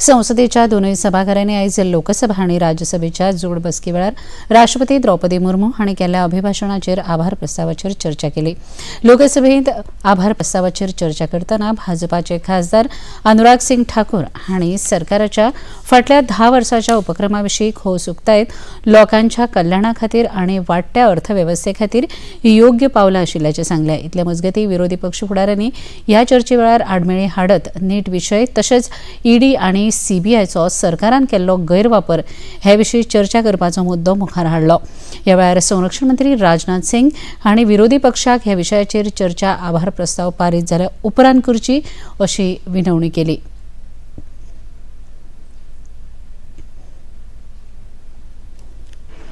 संसदेच्या दोनूय सभाघरांनी आयज लोकसभा आनी राज्यसभेच्या जोड बसके वेळार राष्ट्रपती द्रौपदी मुर्मू हांणी केल्ल्या अभिभाशणाचेर आभार प्रस्तावाचेर चर्चा केली. लोकसभेंत आभार प्रस्तावाचेर चर्चा करतना भाजपाचे खासदार अनुराग सिंग ठाकूर हांणी सरकाराच्या फाटल्या 10 वर्साच्या उपक्रमा विशीं खोस उक्तायत लोकांच्या कल्याणा खातीर आनी वाडट्या अर्थवेवस्थे खातीर योग्य पावलां आशिल्ल्याचें सांगलें. इतले मजगतीं विरोधी पक्ष फुडाऱ्यांनी ह्या चर्चे वेळार आडमेळी हाडत नीट विशय तशेंच ईडी आनी सीबीआयचो सरकारान केल्लो गैरवापर हे विशीं चर्चा करपाचो मुद्दो मुखार हाडलो. ह्या वेळार संरक्षण मंत्री राजनाथ सिंग हांणी विरोधी पक्षाक ह्या विशयाचेर चर्चा आभार प्रस्ताव पारीत जाल्या उपरांत करची अशी विनवणी केली.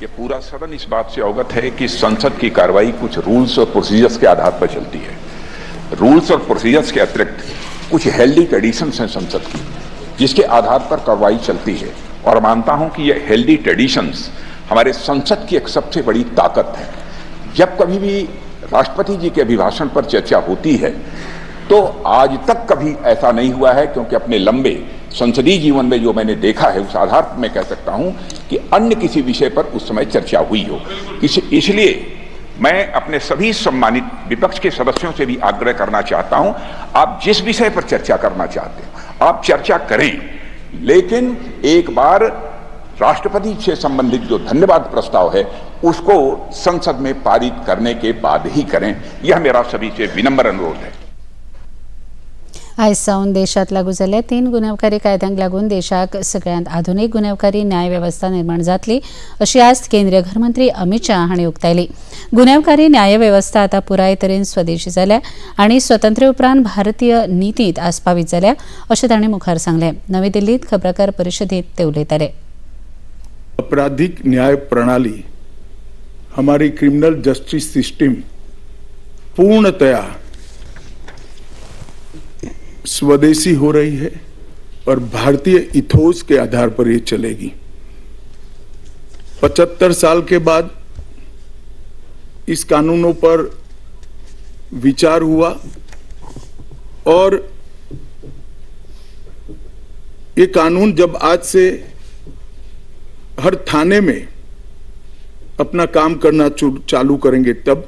ये पूरा सदन इस बात से अवगत है कि संसद की कार्रवाई कुछ रूल्स और प्रोसीजर्स के आधार पर चलती है. रूल्स और प्रोसीजर्स के अतिरिक्त कुछ हेल्दी ट्रेडिशंस हैं संसद की, जिसके आधार पर कार्रवाई चलती है. और मानता हूं कि ये हेल्दी ट्रेडिशंस हमारे संसद की एक सबसे बड़ी ताकत है. जब कभी भी राष्ट्रपति जी के अभिभाषण पर चर्चा होती है तो आज तक कभी ऐसा नहीं हुआ है, क्योंकि अपने लंबे संसदीय जीवन में जो मैंने देखा है उस आधार पर मैं कह सकता हूं कि अन्य किसी विषय पर उस समय चर्चा हुई हो. इसलिए मैं अपने सभी सम्मानित विपक्ष के सदस्यों से भी आग्रह करना चाहता हूं, आप जिस विषय पर चर्चा करना चाहते हो आप चर्चा करें, लेकिन एक बार राष्ट्रपति से संबंधित जो धन्यवाद प्रस्ताव है उसको संसद में पारित करने के बाद ही करें. यह मेरा सभी से विनम्र अनुरोध है. आयज सावन देशांत लागू जाल्ल्या 3 गुन्यांवकारी कायद्यांक लागून देशाक सगळ्यांत आधुनीक गुन्यांवकारी न्याय वेवस्था निर्माण जातली अशी आस्त केंद्रीय घरमंत्री अमित शाह हांणी उक्तायली. गुन्यांवकारी न्याय वेवस्था आतां पुराय तरेन स्वदेशी जाल्या आनी स्वतंत्र उपरांत भारतीय नितींत आस्पावीत जाल्या अशें तांणी मुखार सांगलें. नवी दिल्लींत खबराकार परिशदेंत ते उलयताले. आपराधिक न्याय प्रणाली, हमारी क्रिमिनल जस्टिस सिस्टम पूर्णतया स्वदेशी हो रही है और भारतीय इथोस के आधार पर ये चलेगी. 75 साल के बाद इस कानूनों पर विचार हुआ और ये कानून जब आज से हर थाने में अपना काम करना चालू करेंगे तब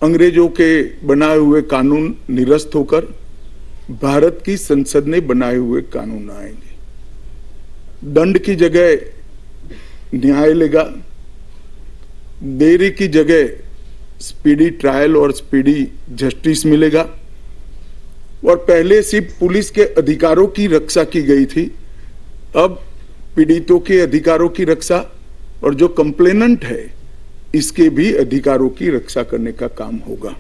अंग्रेजों के बनाए हुए कानून निरस्त होकर भारत की संसद ने बनाए हुए कानून आएंगे. दंड की जगह न्याय लेगा, देरी की जगह स्पीडी ट्रायल और स्पीडी जस्टिस मिलेगा. और पहले सिर्फ पुलिस के अधिकारों की रक्षा की गई थी, अब पीड़ितों के अधिकारों की रक्षा और जो कंप्लेनेंट है इसके भी अधिकारों की रक्षा करने का काम होगा.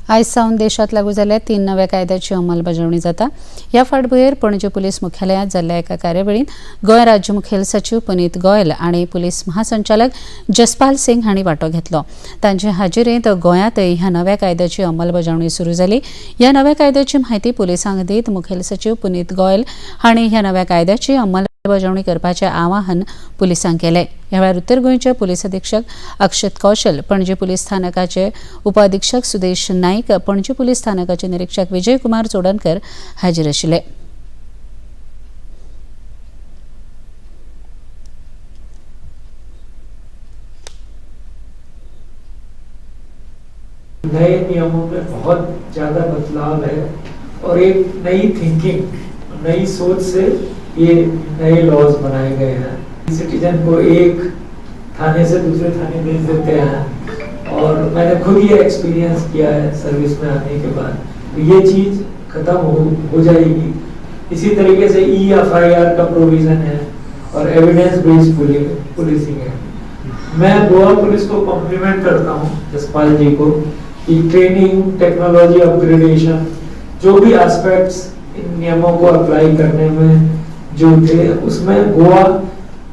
आयज सावन देशांत लागू जाल्ल्या 3 नव्या कायद्याची अंमलबजावणी जाता. ह्या फाटभुंयेर पणजे पुलीस मुख्यालयांत जाल्ल्या एका कार्यावळींत गोंय राज्य मुखेल सचीव पुनीत गोयल आनी पुलीस महासंचालक जसपाल सिंग हांणी वांटो घेतलो. तांचे हाजेरेंत गोंयांतय ह्या नव्या कायद्याची अंमलबजावणी सुरू जाली. ह्या नव्या कायद्याची म्हायती पुलिसांक दीत मुखेल सचीव पुनीत गोयल हांणी ह्या नव्या कायद्याची अंमलबजावणी करपाचें आवाहन पुलिसांक केलें. ह्या वेळार उत्तर गोंयचे पुलीस अधीक्षक अक्षत कौशल, पणजे पुलीस स्थानकाचे उपअधीक्षक सुदेश नाईक, पणजे पुलीस स्थानकाचे निरीक्षक विजय कुमार चोडणकर हाजीर आशिल्ले. नए नियमों में बहुत ज्यादा बदलाव है और एक नई थिंकिंग, नई सोच से ये नए लॉज बनाए गए हैं. सिटीजन को एक थाने से दूसरे थाने भेज देते हैं और मैंने खुद ये एक्सपीरियंस किया है सर्विस में आने के बाद. तो ये चीज खत्म हो जाएगी. इसी तरीके से EFIR का प्रोविजन है और एविडेंस बेस्ड पुलिसिंग है. मैं गोवा पुलिस को कॉम्प्लीमेंट करता हूँ, जसपाल जी को, कि ट्रेनिंग, टेक्नोलॉजी अपग्रेडेशन, जो भी एस्पेक्ट्स इन नियमों को अप्लाई करने में जो थे उसमें गोवा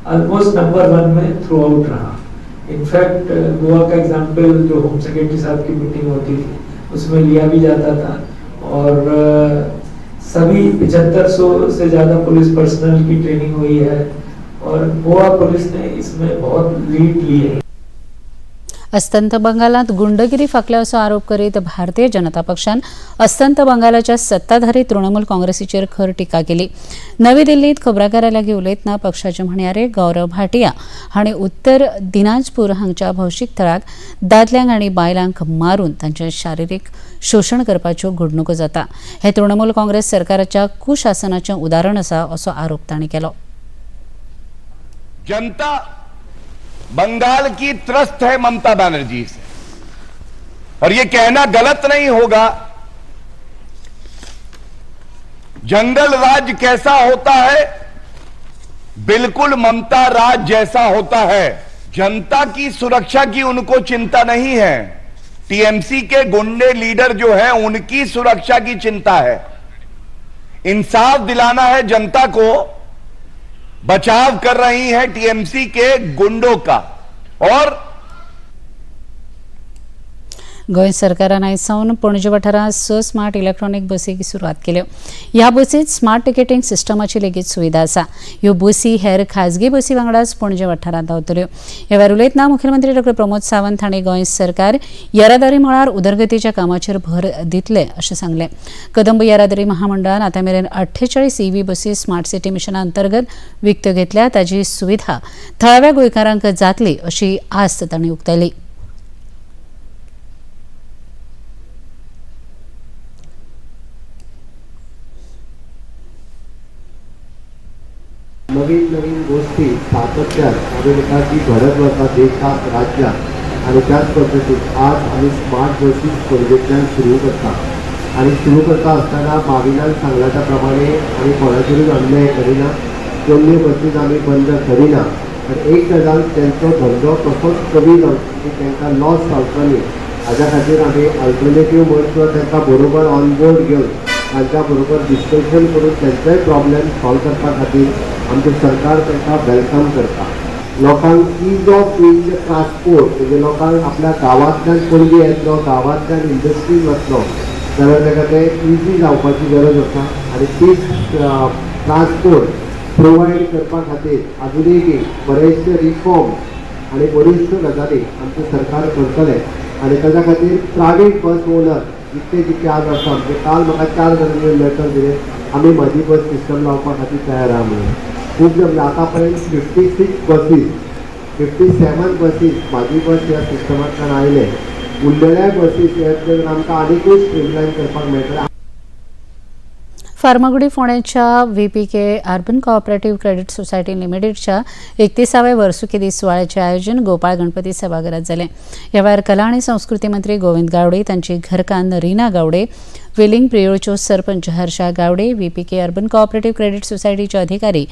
ऑलमोस्ट नंबर 1 में थ्रू आउट रहा. इनफैक्ट गोवा का एग्जाम्पल जो होम सेक्रेटरी साहब की मीटिंग होती थी उसमें लिया भी जाता था और सभी 7500 से ज़्यादा पुलिस पर्सनल की ट्रेनिंग हुई है और गोवा पुलिस ने इसमें बहुत लीड ली है. अस्तंत बंगालांत गुंडगिरी फाकल्या असो आरोप करीत भारतीय जनता पक्षान अस्तंत बंगालाच्या सत्ताधारी तृणमूल काँग्रेसीचेर खर टिका केली. नवी दिल्लीत खबराकारां लागीं उलयतना पक्षाचे म्हणयारे गौरव भाटिया हांणी उत्तर दिनाजपूर हांगच्या भौशीक थळाक दादल्यांक आनी बायलांक मारून तांचें शारिरीक शोशण करपाच्यो घडणुको जाता. हे तृणमूल काँग्रेस सरकाराच्या कुशासनाचें उदाहरण आसा असो आरोप तांणी केलो. जनता बंगाल की त्रस्त है ममता बनर्जी से, और यह कहना गलत नहीं होगा। जंगल राज कैसा होता है? बिल्कुल ममता राज जैसा होता है। जनता की सुरक्षा की उनको चिंता नहीं है, टीएमसी के गुंडे लीडर जो है उनकी सुरक्षा की चिंता है। इंसाफ दिलाना है जनता को, बचाव कर रही है टीएमसी के गुंडों का। और गोंय सरकारान आयज सावन पणजे वाठारांत 6 स्मार्ट इलेक्ट्रॉनिक बसीक सुरवात केल्यो. ह्या बसींत स्मार्ट टिकेटींग सिस्टमाची लेगीत सुविधा आसा. ह्यो बसी हेर खाजगी बसी वांगडाच पणजे वाठारांत धांवतल्यो. ह्या वेळार उलयतना मुखेलमंत्री डॉ प्रमोद सावंत हांणी गोंय सरकार येरादारी मळार उदरगतीच्या कामाचेर भर दितले अशें सांगलें. कदंब येरादारी महामंडळान आतां मेरेन 48 ईव्ही बसी स्मार्ट सिटी मिशना अंतर्गत विकत्यो घेतल्या. ताची सुविधा थळाव्या गोंयकारांक जातली अशी आस्त तांणी उक्तायली. नवीन नवीन गोष्टी सातत्यान आमी म्हणटा की घडत वता देशात राज्यात, आनी त्याच पद्दतीन आज आमी स्मार्ट बसीस पणजेंतल्यान सुरू करता आनी सुरू करता आसतना माविनान सांगला त्या प्रमाणे आमी कोणाचेरूच अन्याय करिना, पोन्न्यो बसीस आमी बंद करिना. आनी एक गजाल, तेंचो धंदो कसोच कमी जावचो न्ही, तांकां लॉस जावचो न्ही हाज्या खातीर आमी अल्टरनेटीव म्हण सुद्दां तांकां बरोबर ऑन बोर्ड घेवन तांच्या बरोबर डिस्कशन करून तेंचोय प्रॉब्लेम सॉल्व करपा खातीर आमचें सरकार तांकां welcome करता. लोकांक is of doing transport, म्हणजे लोकांक आपल्या गांवांतल्यान पणजे येतलो, गांवांतल्यान इंडस्ट्रीन वतलो जाल्यार ताका तें इजी जावपाची गरज आसा आनी तीच ट्रान्सपोर्ट प्रोवायड करपा खातीर आजुनूय बी बरेचशे रिफॉर्म आनी बऱ्योचश्यो गजाली आमचें सरकार करतलें. आनी ताच्या खातीर प्रायवेट बस ओनर जितके जितके आज आसा, म्हणजे काल म्हाका 4 जाणांनी लेटर दिले आमी म्हजी बस सिस्टम लावपा खातीर तयार आहा म्हणून. खूब म्हणजे आतां पर्यंत 56 बसीस, 57 बसीस म्हाजी बस ह्या सिस्टमांतल्यान आयले. उरलेल्या बसीस हे आमकां आनिकूय स्ट्रीमलायन करपाक मेळटलें. Farmagudi फोंडेच्या VPK urban cooperative credit society लिमिटेडच्या 31व्या वर्सुकी दीस सुवाळ्याचें आयोजन गोपाळ गणपती सभाघरांत जालें. ह्या वेळार कला आनी संस्कृती मंत्री गोविंद गावडे, तांची घरकान्न रीना गावडे, वेलिंग प्रियोळच्यो sarpanch Harsha Gawde, VPK urban cooperative credit सोसायटीचे अधिकारी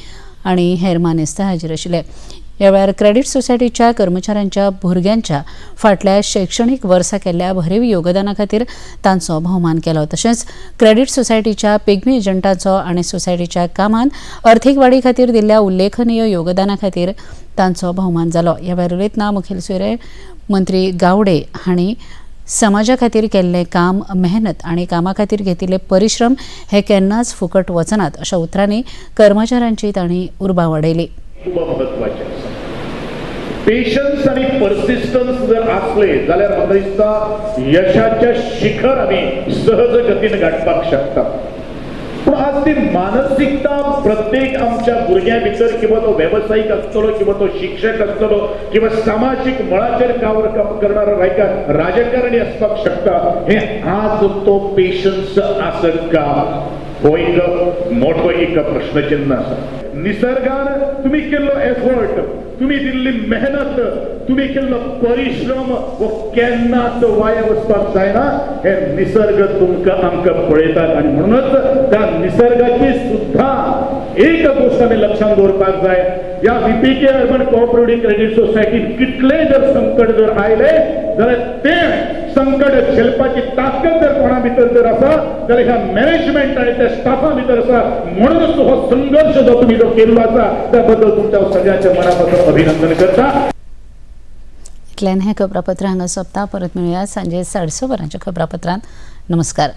आनी हेर मानेस्त हाजीर आशिल्ले. ह्या वेळार क्रेडीट सोसायटीच्या कर्मचाऱ्यांच्या भुरग्यांच्या फाटल्या शैक्षणीक वर्सा केल्ल्या भरीव योगदाना खातीर तांचो भोवमान केलो. तशेंच क्रेडीट सोसायटीच्या पिग्मी एजंटांचो आनी सोसायटीच्या कामांत अर्थीक वाडी खातीर दिल्ल्या उल्लेखनीय योगदाना खातीर तांचो भोवमान जालो. ह्या वेळार उलयतना मुखेल सोयरे मंत्री गावडे हांणी समाजा खातीर केल्लें काम, मेहनत आनी कामा खातीर घेतिल्ले परिश्रम हे केन्नाच फुकट वचनात अशा उतरांनी कर्मचाऱ्यांची तांणी उर्बा वाडयली. खूब महत्वाचे आसा पेशन्स आनी पर्सिस्टन्स जर आसले जाल्यार म्हाका दिसता यशाच्या शिखर आमी सहज गतीन गांठपाक शकता. पूण आज ती मानसिकता प्रत्येक आमच्या भुरग्यां भितर, किंवा तो वेवसायीक आसतलो किंवा तो शिक्षक आसतलो किंवा सामाजीक मळाचेर काम करणारो राजकारणी आसपाक शकता, हे आज तो पेशन्स आसत का हो एक मोठो एक प्रश्नचिन्ह आसा. निसर्गान तुम्ही केल्लो एफर्ट, तुम्ही दिल्ली मेहनत, तुम्ही केल्लो परिश्रम हो केन्नाच वाया वचपाक जायना. हे निसर्ग तुमकां आमकां पळयतात आनी म्हणूनच त्या निसर्गाची सुद्धा एक गोष्ट आमी लक्षांत दवरपाक जाय. ह्या व्हीपीके अर्बन कोऑपरेटिव्ह क्रेडीट सोसायटीन कितलें जर संकट जर आयलें जाल्यार तें संकट झेलपाची ताकद जर कोणा भितर जर आसा जाल्यार ह्या मॅनेजमेंट आनी त्या स्टाफा भितर आसा. म्हणूनच हो संघर्श जो तुमी जो केल्लो आसा त्या बद्दल तुमच्या सगळ्यांच्या मनापासून अभिनंदन करता. इतल्यान हें खबरापत्र हांगा सोंपता. परत मेळुया सांजे 6:30 वरांच्या खबरापत्रांत. नमस्कार.